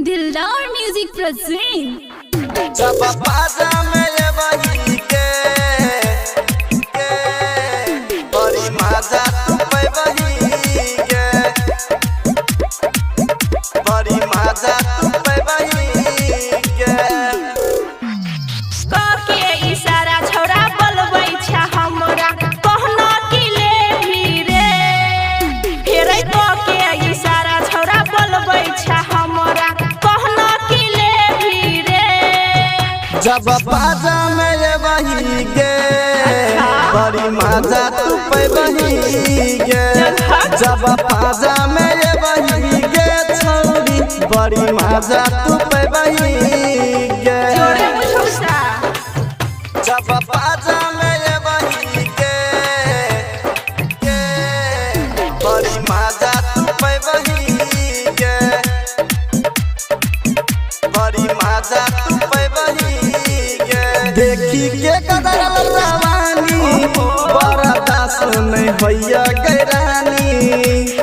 दिलदार music present. जब बाजा में बही के बड़ी मजा तू बही के, बड़ी मजा तू बही के। के इशारा छौरा बोलबै छ हमरा कहना की लेभी रे, फेरै के इशारा छौरा बोलबै छ हमरा कहना की लेभी रे। जब बाजा में बही के बड़ी मजा तू बही के, जब बाजा में बही के छौरी बड़ी मजा तू बही के। जोरे बुझौसा। जब बाजा में बही के बड़ी मजा तू बही के, बड़ी मजा तू बही के। देखी के कदर जवानी बड़ा सुन भैया गैरानी,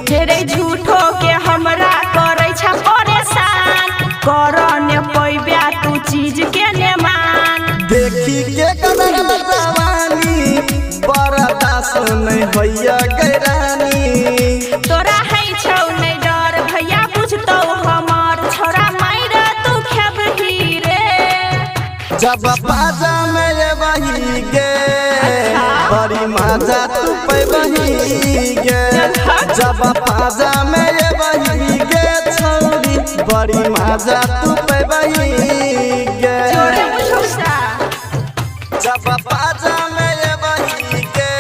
फेरै झूठो के हमरा करै छ परेशान, कर ने पैबे तू चीज के ने मान। देखी के कदर जवानी बड़ा सुन भैया गैरानी, तोरा है छौ नै डर भैया बुझतौ हमर छोरा मार तू खेबही रे। जब बाजा में बही के बड़ी मजा तू बही के, जब बाजा में बही के छौरी बड़ी मजा तू बही के। जोरे बुझौसा। जब बाजा में बही के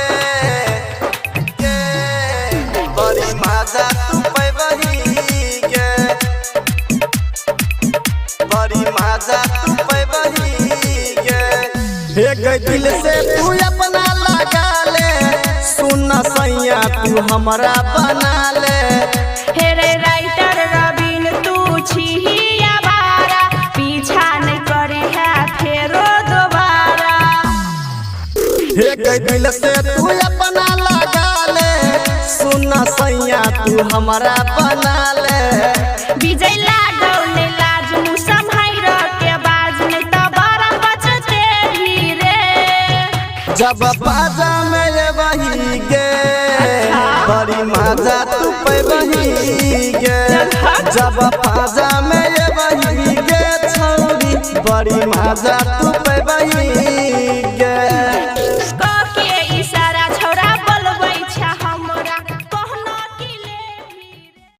बड़ी मजा तू बही के, बड़ी मजा तू बही के। हे गई दिल से तू अपना लगा ले, सुन सैया तू हमरा बना ले। हे रे राइटर रवीन तू छिही आवारा, पीछा नै करे है फेरो दोबारा। हे गई दिल से तू अपना लगा ले, सुन सैया तू हमरा बना ले। विजय लागौ नै लाज मुँह सम्हाइर के बाज, नै त बड़ा बचते ही रे। जब बाजा में बही के बड़ी मजा तू बही के, जब बाजा में बही के छौरी बड़ी मजा तू